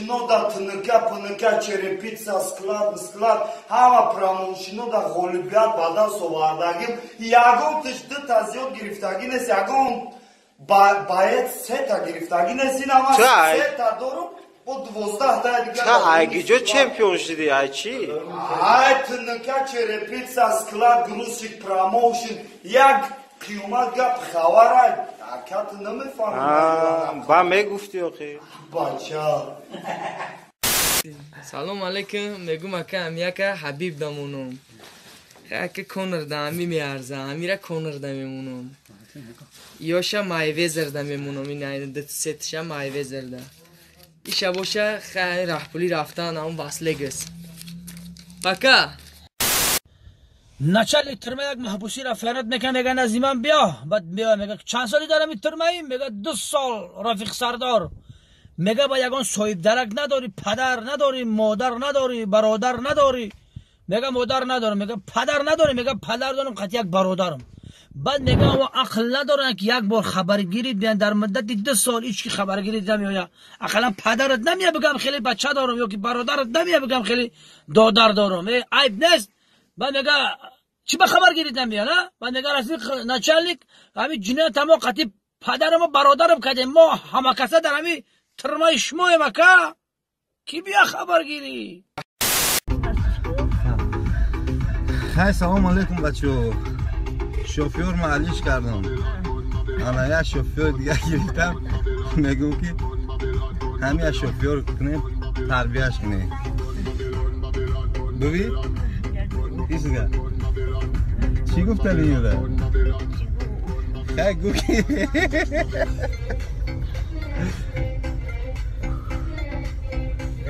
Да ТНК, ПНК, черепица, склад, склад, ҳама промоушено да ғолибият ба даст овардагим. Ягон тиш дута зиёд гирифтагӣ нест, ягон боец сета гирифтагӣ нест. Ин ҳама сета дорум, бо 12-та дигар. Айгиҷо чемпион шудӣ, ай чӣ? Ай ТНК, черепица, склад, грузчик, промоушен, як қиёмат гап хабара. Акат намефаҳмам. Ба мегуфтӣ охи. Бача. Салом алейкум, мегум ака, амияка Ҳабиб дамонум. Ака, конрда ами меарза, амира конрда мемонам. Ёша Майвезерда мемонам, ин сетша Майвезерда. Иша боша хай раҳпулӣ рафтан ам васлегас. Пока. Начальник тюрьма як маҳбусиро фарёд мекунад, мега: «Назди ман биё». Баъд биё, мега: «Чанд соли дарами тюрьмаи?» Мега: «2 сол, рафиқ сардор». Мега: «Ба ягон соҳибдарак надорӣ, падар надорӣ, модар надорӣ, бародар надорӣ?» Мега: «Модар надорам». Мега: «Падар надорӣ?» Мега: «Падар дорам, қати як бародарам». Баъд мега: «Ама ақл надоранд, ки як бор хабаргирӣ биян? Дар муддати 2 сол ҳеч ки хабаргирӣ намеояд. Ақаллан падарат намея, бигам хеле бача дорам, ё ки бародарат намея, бигам хеле додар дорам. Э, айб нест?» Баъд мега: «Чӣ ба хабаргирӣ намеян?» Баъд мега: «Рафиқ начальник, ҳамин ҷиноят мо қати падарам бародарам кардем, мо ҳамакаса дар ҳамин тюрьмаи шумоем, ака, ки бия хабаргирӣ?» Хай, салом алейкум, бачаҳо. Шофёр ма алиш кардам, ана як шофёр дига гирифтам. Мегӯм, ки ҳамин як шофёр кунем, тарбияш кунем. Буви исга чӣ гуфтани юра? Хай, гӯ ки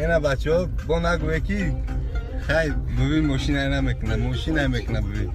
ина бачаҳо бо нагӯе, ки хай, буви мошина намекуна, мошина мекуна буви.